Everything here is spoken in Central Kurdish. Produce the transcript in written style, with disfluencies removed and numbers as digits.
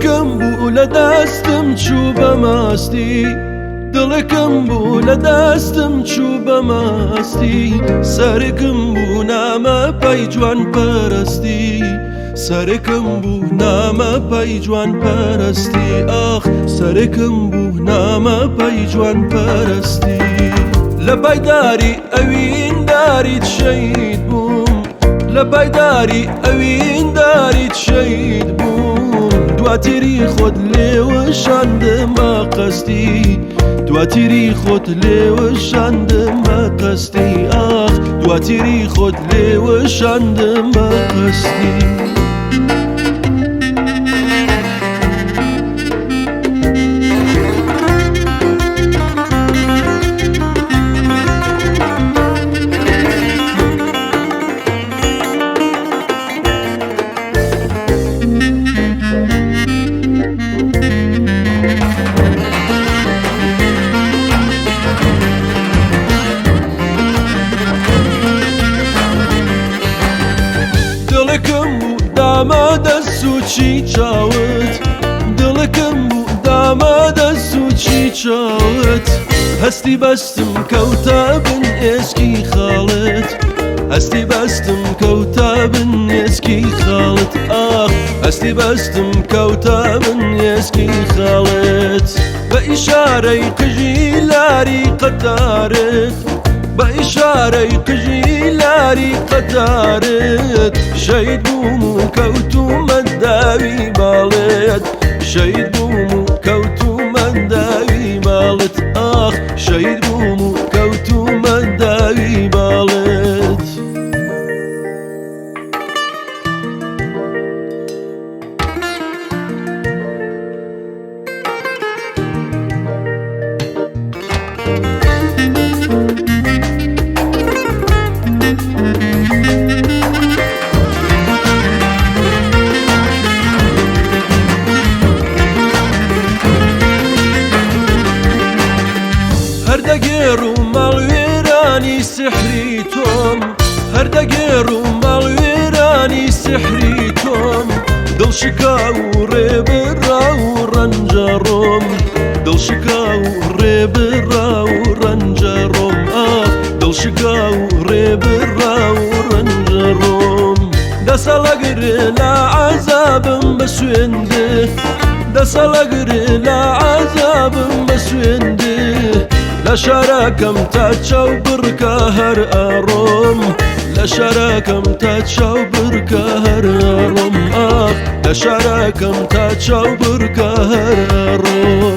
دڵێکم بوو لە دەستم چوو بە ماستی، دڵێکم بوو لە دەستم چوو بە ماستی، سەرێکم بوو نامە پای جوان پەرستی، سەرێکم بوو نامە پای جوان پەرستی، ئاخ سەرێکم بوو نامە پای جوان پەرستی. لە پایداری ئەوینداریت شەهید بووم، لە پایداری ئەوینداریت شەهید بووم، دواتری خۆت لێوە شاندم بە قەستی، دواتری خۆت لێوە شاندم بە قەستی، ئاخ دواتری خۆت لێوە شاندم بە قەستی. دڵێکم بوو دامە دەسوچی چاوت، دڵێکم بوو دامە دەسوچی چاوت، هەستی بەستم کەوتە بن ئێسکی خاڵت، هەستی بەستم کەوتە بن ئێسکی خاڵت، ئاخ هەستی بەستم کەوتە بن ئێسکی خاڵت. بە ئیشارەی قژی لاری قەتارت، بە ئیشارەی قژی لاری قەتارت، شەهید بووم و کەوتوومە داوی باڵێت، شەهید بووم و کەوتوومە داوی باڵت، ئاخ شەهید بووم و کەوتوومە داوی باڵت. هەر دەگێڕ و ماڵوێرانی سحری تۆم، هەر دەگێڕ و ماڵوێرانی سحری تۆم، دڵ شکا و ڕێبڕا و ڕەنجە ڕۆم، دڵ شکا و ڕێبڕا و ڕەنجە ڕۆم، ئاخ دڵ شکا و ڕێبڕا و ڕەنجە ڕۆم. دەسەڵەگرێ لە عەزابم بە سوێندێ، دەسەڵەگرێ لە عەزابم بە سوێندێ، لە شارەکەم تا چاو بڕکە هەر ئەڕۆم، لە شارەکەم تا چاو بڕکە هەر ئەڕۆم، ئاخ لە شارەکەم تا چاو بڕکە هەر ئەڕۆم.